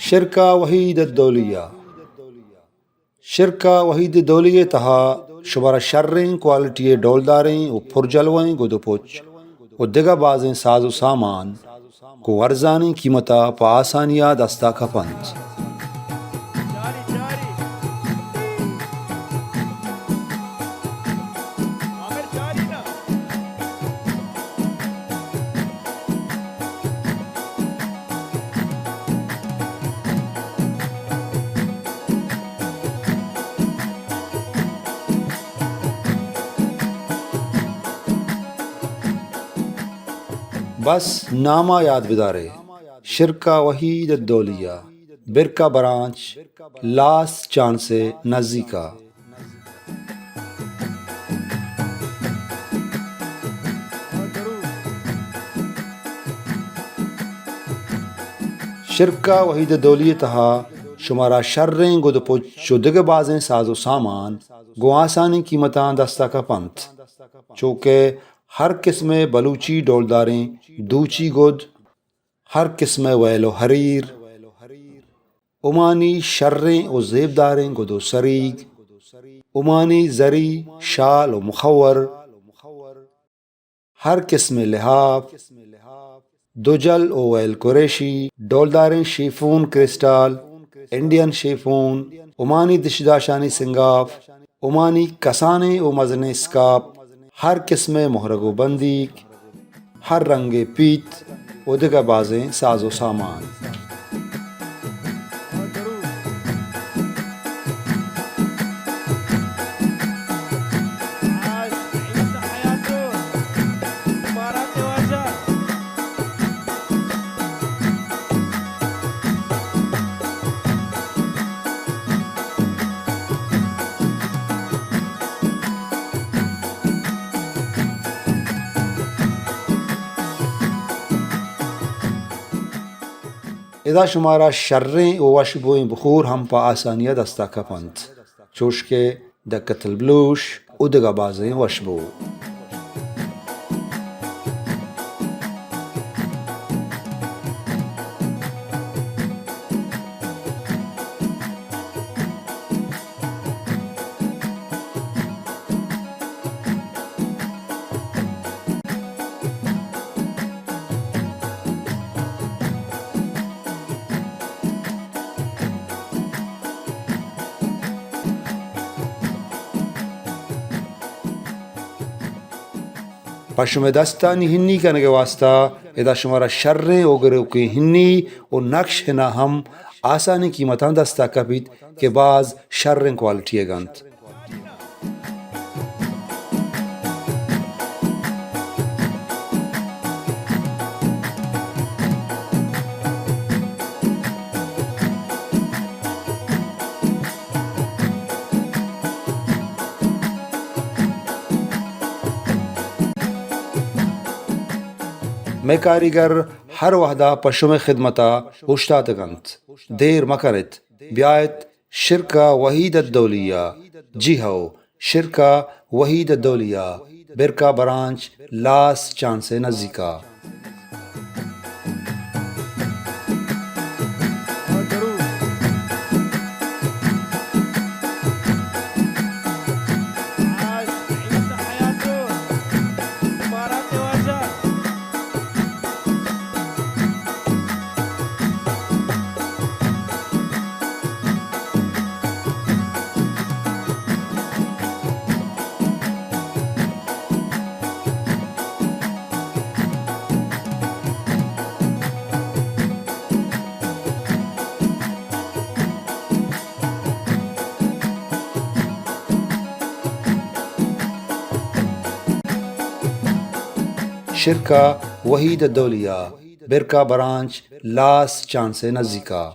شرکا وحید الدولیہ۔ شرکا وحید الدولیہ تہا شمارا شریں کوالٹی ءِ ڈولداریں و پرجلوہیں گد و پچ و دگہ بازیں ساز و سامان گوں ارزانیں قیمتا پہ آسانیا دستا کپنت۔ بس ناما یاد بدارے، شرکا وحید الدولیہ، برکا برانچ، لاس چانس ءِ نزیکا۔ شرکا وحید الدولیہ تہا شمارا شریں گد و پچ و دگہ بازیں ساز و سامان گوں آسانیں قیمتاں دستا کپنت، چوکہ ہر قسم ءِ بلوچی ڈولداریں دوچی گد، ہر قسم ءِ ویل و حریر، عمانی شریں و زیبداریں گد و سریگ، عمانی زری شال و مخور، ہر قسم ءِ لحاف، دجل و ویل قریشی، ڈولداریں شیفون کرسٹال، انڈین شیفون، عمانی دشداشانی سنگاف، عمانی کسانیں و مزنیں اسکاپ، ہر قسم ءِ مہرگ و بندیک، ہر رنگ ءِ پیت و دگہ بازیں ساز و سامان۔ ادا شمارا شریں و وشبوئیں بخور ہم پہ آسانیا دستا کپنت، چوش کہ دکت البلوش و دگہ بازیں وشبو۔ پہ شمئے دستانی ہنی کنگ ءِ واستا ادا شمارا شریں و گروکیں ہنی و نقش ہنا ہم آسانیں قیمتاں دستا کپیت کہ باز شریں کوالٹی ئیگ انت۔ مئے کاریگر ہر وہدا پہ شمئے خدمتا اوشتاتگ انت۔ دیر مکنیت، بیایت شرکا وحید الدولیہ، جی ہو، شرکا وحید الدولیہ، برکا برانچ، لاس چانس ءِ نزیکا۔ شرکا وحید الدولیہ، برکا برانچ، لاس چانس ءِ نزیکا۔